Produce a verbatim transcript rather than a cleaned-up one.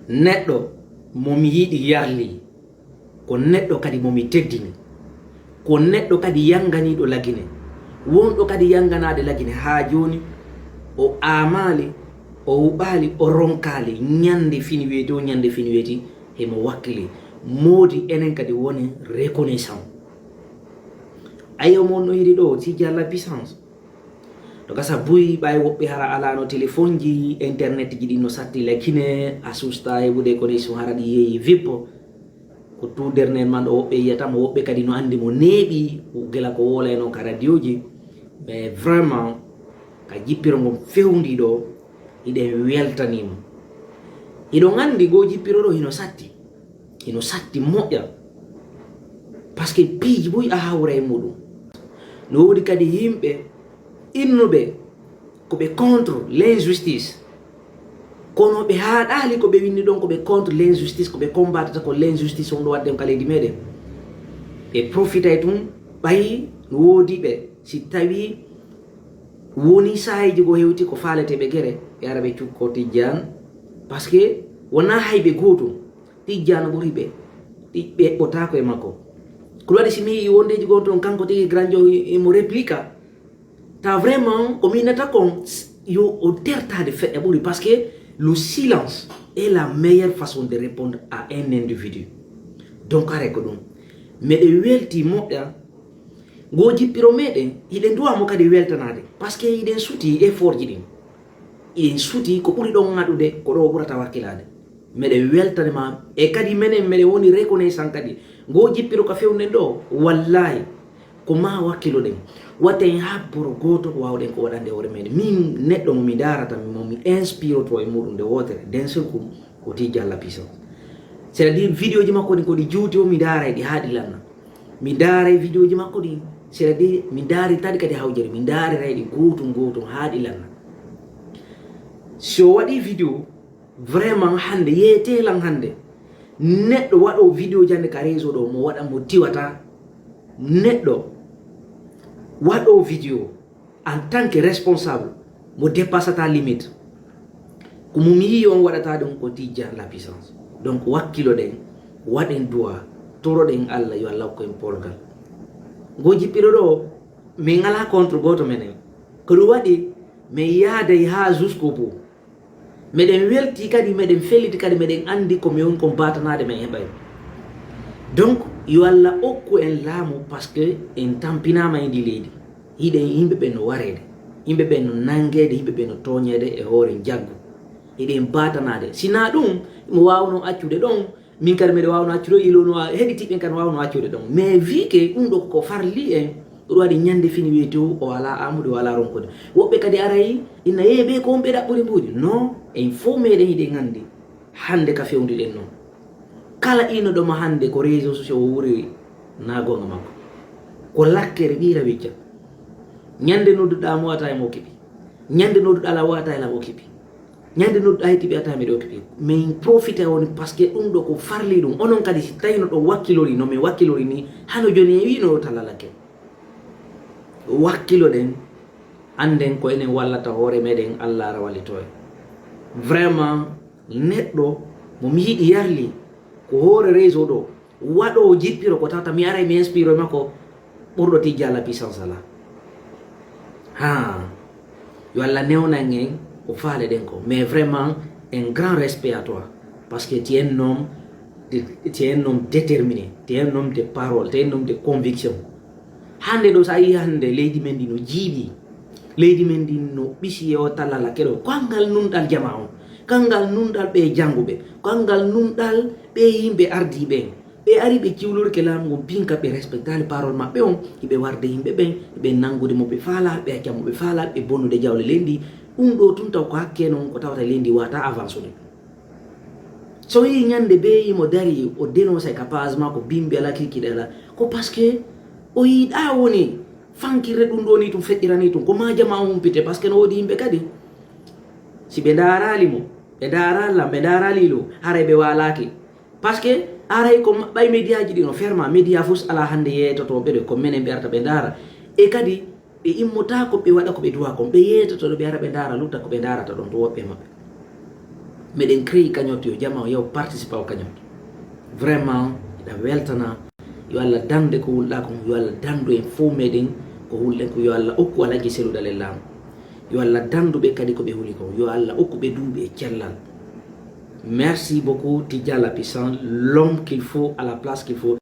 Neɗɗo mo mi yiɗi yarli, ko neɗɗo kadi mo mi teddini, ko neɗɗo kadi yanganiiɗo Lagine, wonɗo kadi yanganaade Lagine haa jooni. O aamaali, o wuɓaali, o ronkaali. Ñande fini weeti o, ñande fini weeti himo wakkili. Moodi enen kadi woni reconnaissant. Ayo mo no iri ɗo, Tijjaan la puissance. To gasa buy ɓay woɓɓe hara alano téléphone ji, internet ji ɗin no satti Lagine, a susta heɓude connexion hara ɗi yeeyi vip. Ko tout dernièrement ɗo woɓɓe yiyata mo, woɓɓe kadi no andi mo neeɓi gila ko wolay non ka radio ji. Mais vraiment ka jippiro ngon fewndi ɗo, hiɗen weltanimo. Hiɗon andi ngo jippiro ɗo hino satti, hino satti moƴƴa. Parce que piiji buy a hawra e muɗum. No woodi kadi yimɓe innuɓe ko ɓe contre l'injustice, kono ɓe haaɗaali ko ɓe winndi ɗon ko ɓe contre l'injustice, ko ɓe combatata ko l'injustice on ɗo wadden ka leydi meɗen. Ɓe profitay tun, ɓay no woodi ɓe, si tawi woni saayeji go hewti ko faaleteɓe gere, ɓe ara ɓe cukko Tijjaan. Parce que wona hayɓe gootum, Tijjaan ɓuri ɓe, ɗi ɓe eɓɓotaako e makko. Ko ɗum waɗi si mi yii wondeji gon ton kanko tigi granjo imo réplique. Ta vraiment ko mi innata kon, yo o tertade feƴƴa ɓuri, parce que le silence est la meilleure façon de répondre à un individu. Donc haray ko ɗum. Meɗen welti moƴƴa. Ngo jippiro meɗen, hiɗen duwa mo kadi weltanade, parce que hiɗen suti effort ji ɗin. Hiɗen suti ko ɓuri ɗon ngaɗude, ko ɗo o ɓurata wakkilade. Meɗen weltanima, e kadi menen meɗen woni reconnaissant kadi. Ngo jippiro ka fewnden ɗo, wallahi, ko ma wakkiloɗen. Watta en habboro gooto ko wawɗen ko waɗande hoore meɗen. Min neɗɗo mo mi darata, mo mi inspiroto e muɗum nde wotere, den seul ko, ko Tijjaan la puissance. C'est-à-dire vidéo ji makko ɗin ko ɗi juuti o mi daara e ɗi haa ɗi lanna. Mi daara e vidéo ji makko ɗin. C'est-à-dire mi daari taɗi kadi hawjere, mi daariray ɗi gootum gootum haa ɗi lanna. Si o waɗi vidéo, vraiment hande, yeetee lan hande. Neɗɗo waɗo vidéo ji hande ka réseau ɗo, mo waɗa mo tiwata. Neɗɗo waɗo vidéo en tant que responsable, mo dépassata limite. Ko mo mi yii on waɗata ɗum ko Tijjaan la puissance. Donc wakkiloɗen, waɗen duwa, toroɗen Allah yo Allah hokku en polgal. Ngo jippiro ɗo, min ala contre gooto menen. Ko ɗum waɗi, min yaaday haa jusqu'au bout. Meɗen welti kadi, meɗen felliti kadi, meɗen andi ko min woni kon batanade min heɓay. Donc, yo Allah okku en laamu, parce que en tampinama e ndi leydi. Hiɗen yimɓe ɓen no wareede, yimɓe ɓen no nangeede, yimɓe ɓen no tooñeede e hoore njaggu. Hiɗen batanade. Sina ɗum, mo wawno accude ɗon, min kadi meɗen wawno accude, ilo no wa-, heɗitiɓe kan wawno accude ɗon. Mais vu que ɗum ɗo ko farli en, ɗum waɗi ñande fini weeti o, o ala amude, o ala ronkude. Woɓɓe kadi aray, ina yeeɓe ko on ɓe ɗaɓɓude mbuuɗi. Non, en fof meɗen hiɗen andi. Hande ka fewndi ɗen non. Kala ino ɗoma hande ko réseau social o wuri na gonga makko. Ko lakkere ɓiira wicca. Ñande nodduɗa mo wata e mo kiɓi. Ñande nodduɗa la wata e la mo kiɓi. Ñande nodduɗa e tiɓi ata meɗe okipi. Min profite on parce que ɗum ɗo ko farli ɗum. Onon kadi si tawi no ɗo wakkilori, no min wakkilori ni, hano joni e wino o talalake. Wakkiloɗen, anden ko enen wallata hoore meɗen, Allah ara wallito en. Vraiment, neɗɗo mo mi yiɗi yarli ko hoore réseau ɗo, waɗo o jippiro ko tawta mi aray mi inspiro makko ɓurɗo Tijjaan la puissance ala. Ha, yo Allah newnan en ko faale ɗen ko. Mais vraiment, un grand respect à toi. Parce que tu es un homme de, tu es un homme déterminé, tu es un homme de parole, tu es un homme de conviction. Hande ɗo, sa yi hande leydi men ndi no jiiɓi, leydi men ndi no ɓisi e o talala keɗo, ko angal nunɗal jama on, ko angal nunɗal ɓe janguɓe, ko angal nunɗal ɓe yimɓe ardiɓe en. Ɓe ari ɓe ciwlorke laamu ngun pinka, ɓe respectali parole maɓɓe on, hiɓe warde yimɓe ɓen, hiɓe nangude mo ɓe faala, ɓe acca mo ɓe faala, ɓe bonnude jawle leydi. Ɗum ɗo tun taw ko hakke non ko tawata leydi wata avancude. So yi ñande be yimo dari o dénonce ka page makko bimbi ala kikiɗe ala, ko parce que o yiɗa woni fankirde ɗum ɗo ni tum feƴƴirani tum, ko ma jama on humpite, parce que no woodi yimɓe kadi si ɓe ndarali mo, ɓe ndarali lam, ɓe ndarali lo, haray ɓe walaki. Parce que aray ko ma-, ɓay média ji ɗi no ferma, média fus ala hande yeetotoɓe ɗo, ko menen ɓe arata ɓe ndara. E kadi ɓe immotako ɓe waɗa ko ɓe duwa kon, ɓe yeetoto ɗo ɓe ara ɓe ndara, lutta ko ɓe ndarata ɗon to woɓɓe maɓɓe. Meɗen créer cagnotte, yo jama o yaw participa o cagnotte. Vraiment, eɗa weltana. Yo Allah dandu e ko hulɗa kon, yo Allah dandu en fof meɗen ko hulɗen ko, yo Allah okku Alhaji Cellou Dalein Laamu. Yo Allah dandu ɓe kadi ko ɓe huli kon, yo Allah okku ɓe duuɓi e cellal. Merci beaucoup Tidjala Puissant, l'homme qu'il faut à la place qu'il faut.